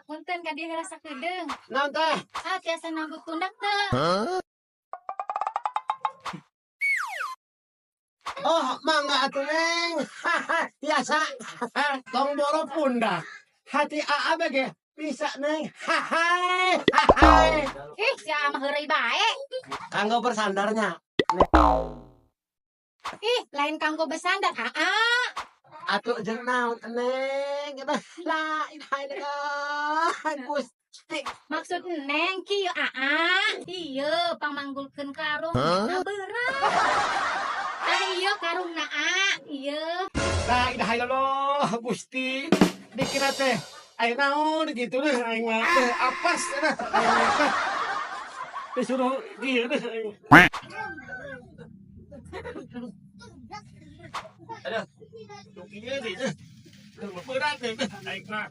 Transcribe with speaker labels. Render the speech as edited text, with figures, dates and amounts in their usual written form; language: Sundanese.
Speaker 1: Punten ka dieu heula sakedeung.
Speaker 2: Naon teh?
Speaker 1: Ah, tiasa nambut pundak teu?
Speaker 2: Oh, mangga atuh Neng. Biasa. Tong boro pundak. Hati aa ge bisa Neng. Hai. Hai.
Speaker 1: Ih, si Aa mah heureuy bae.
Speaker 2: Kanggo bersandarnya.
Speaker 1: Ih, lain kanggo bersandar, Aa.
Speaker 2: Atuh jeung naon Neng? La ilaha illallah. Gusti.
Speaker 1: Maksud Neng kieu Aa. Ieu pangmanggulkeun karung na berat. Ah, ieu karungna Aa. Ieu.
Speaker 2: La ilaha illallah Gusti. Dikira teh aya naon gitu deh aing mah. Teh apas dah aing mah. Disuruh kieu deh aing. Aduh. Kieu deui deh. Berat deh aing mah.